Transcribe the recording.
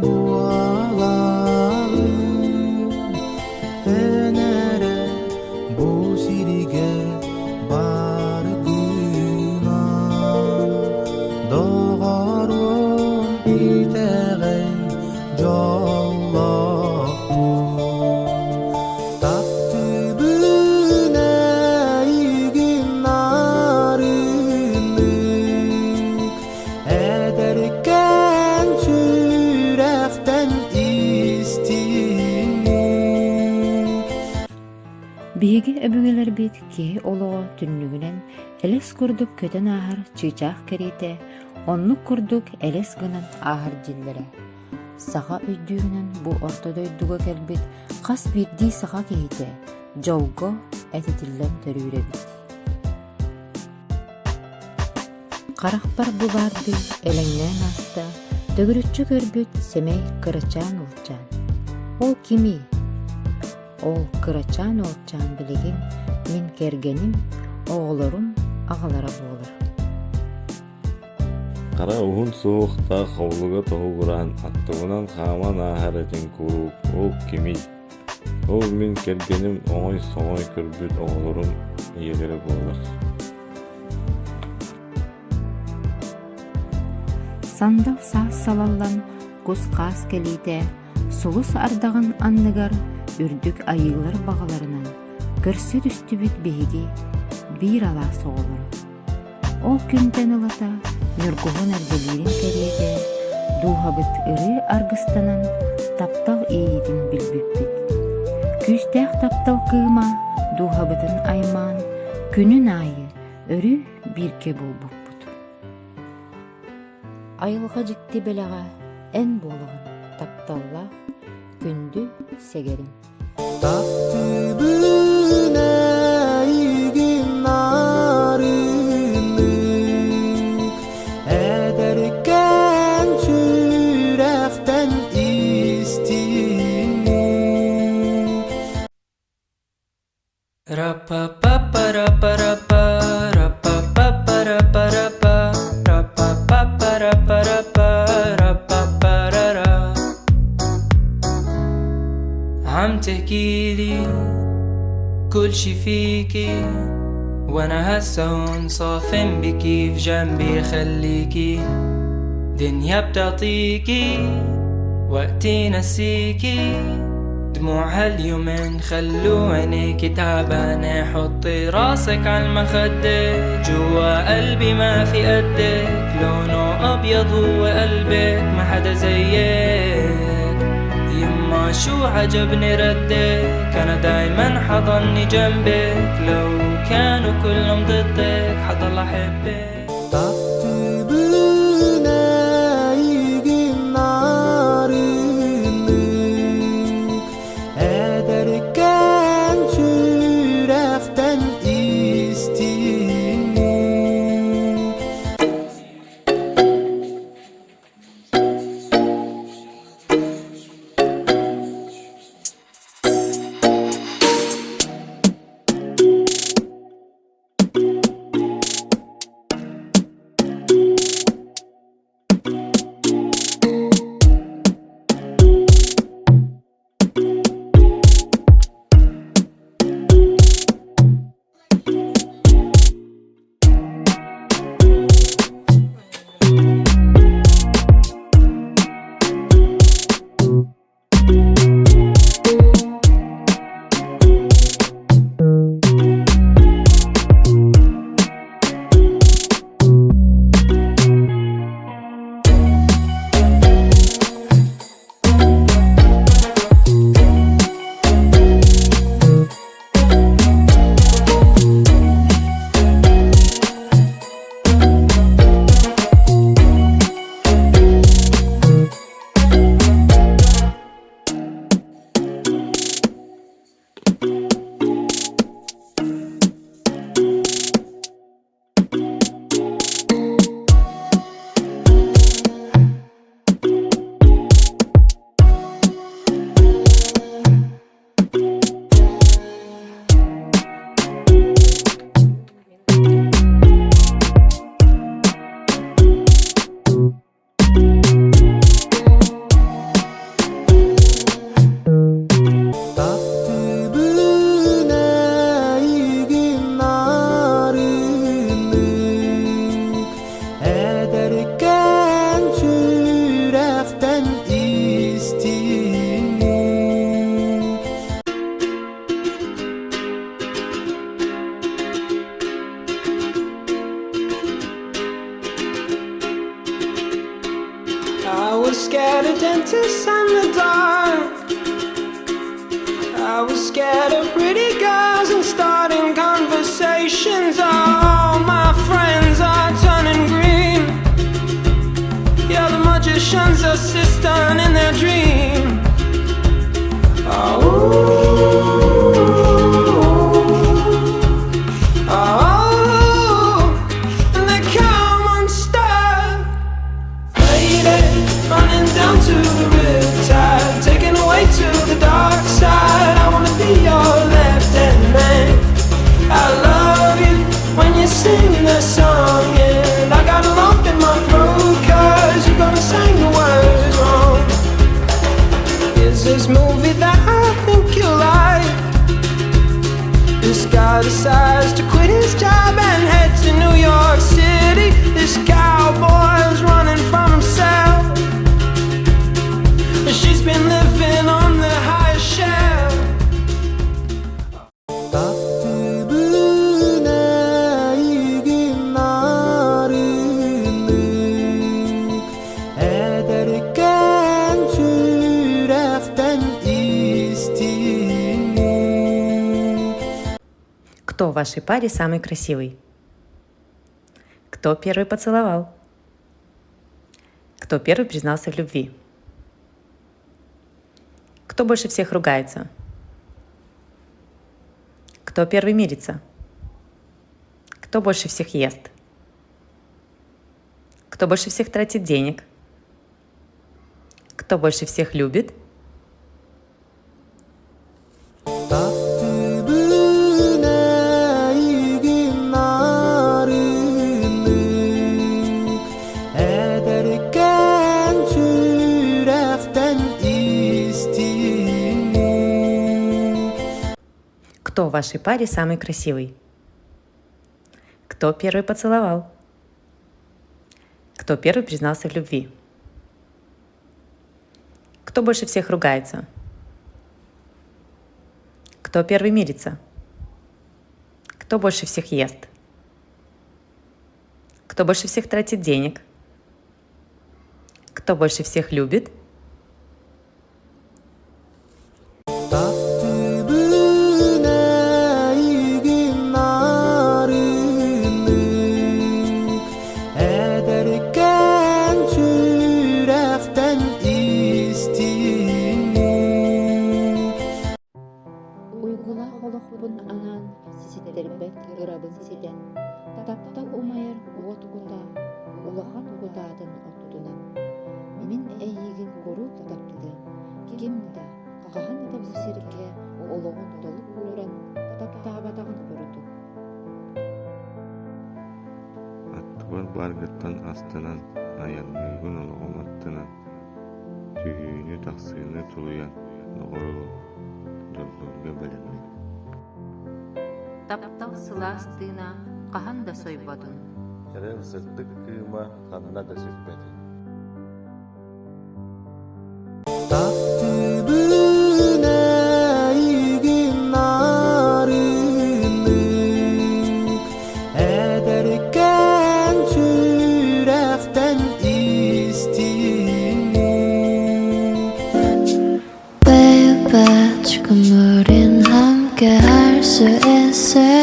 буолаҕын Эн эрэ бу сиргэ баргынан Доҕоруом итэҕэй дьоллоохпун Таптыыбын эйигин нарыннык Эдэркээн сүрэхтэн истиҥник Биһиги өбүгэлэрбит киһи олоҕо түннүгүнэн элэс курдук көтөн ааһар чыычаах кэриэтэ оннук курдук элэс гынан ааһар дииллэрэ. Саха өйдүүрүнэн бу орто дойдуга кэлбит хас биирдии саха киһитэ дьолго этитиллэн төрүүр эбит. Харахпар бу баардыы элэҥнээн ааста, төгүрүччү көрбүт сэмэй кырачаан уолчаан. Ол кимий? Ол кырачаан уолчаан билигин мин кэргэним, оҕолорум аҕалара буолар. Хара уһун суһуохтаах хобулуга тоһугураан аттыбынан хааман ааһар этиҥ куруук ол кимий? Ол мин кэргэним оҥой-соҥой көрбүт оҕолорум ийэлэрэ буолар. Сандал саас салаллан кус-хаас кэлиитэ сулус ардаҕын анныгар үрдүк айыылар баҕаларынан көрсө түстүбүт биһиги биир алаас оҕолоро. Ол күнтэн ылата Ньургуһун эрдэлиирин кэриэтэ дууһабыт ырыы аргыстанан таптал иэйиитин билбиппит. Күүстээх таптал кыыма дууһабытын аймаан күнүн аайы өрүү бииргэ буолбуппут. Айылҕа дьикти бэлэҕэ эн буолаҕын тапталлаах күндү сэгэрим. Таптыыбын эйигин нарыннык Эдэркээн сүрэхтэн истиҥник Ра-па-па-па-ра-па-ра-па, ра-па-па-ра-па-ра-па-ра-па-ра-ра. عم تحكيلي كل شي فيكي وانا هسه هون صافن بكي في جنبي خليكي دنيا بتعطيكي وقتي نسيكي دموع هاليومين خلو عينيكي تعبانة حطي راسك عالمخدة جوا قلبي ما في قدك لونه أبيض هو قلبك ما حدا زيك يما شو عجبني ردك أنا دايما حضني جنبك لو كانوا كلهم ضدك حضل أحبك Таптыыбын эйигин нарыннык Эдэркээн сүрэхтэн истиҥник dentist and the dark. I was scared of pretty girls and starting conversations. All my friends are turning green. Yeah, the magician's assistant in their dream. Oh, oh, and they come unstuck. Lady, running down to the riptide, taken away to the dark side. I wanna be your left hand man. I love you when you sing the song, and I got a lump in my throat, 'cause you're gonna sing the words wrong. Is this movie that I think you like? This guy decides to quit his job and head to New York City. This cowboy's running from himself. She's been living on the highest shelf. Таптыыбын эйигин нарыннык, эдэркээн сүрэхтэн истиҥник. Кто в вашей паре самый красивый? Кто первый поцеловал? Кто первый признался в любви? Кто больше всех ругается? Кто первый мирится? Кто больше всех ест? Кто больше всех тратит денег? Кто больше всех любит? Таптыыбын эйигин нарыннык, эдэркээн сүрэхтэн истиҥник. Кто в вашей паре самый красивый? Кто первый поцеловал? Кто первый признался в любви? Кто больше всех ругается? Кто первый мирится? Кто больше всех ест? Кто больше всех тратит денег? Кто больше всех любит? Таптыыбын эйигин нарыннык, эдэркээн сүрэхтэн истиҥник. Уйгулаах олохпун анаан, ситтэрбэт ырабын ситэн, таптал умайар уот кутаа, улахан кутаатын оттунан. Мин эйигин куруук таптыам, ким да, хаһан да бу сиргэ олоҕун толук ууран таптаабатаҕын курдук. Аттыбар бааргыттан астынан, айанныыбын олоҕум аттынан, түһүүнү-тахсыыны тулуйан, доҕору дьоллуурга бэлэммин. Таптал сылаас тыына хаһан да сойботун. Эрэл сырдык кыыма ханна да сүппэтин. Таптыыбын эйигин нарыннык, эдэркээн сүрэхтэн истиҥник. Baby, 지금 우린 함께 할 수 있을까?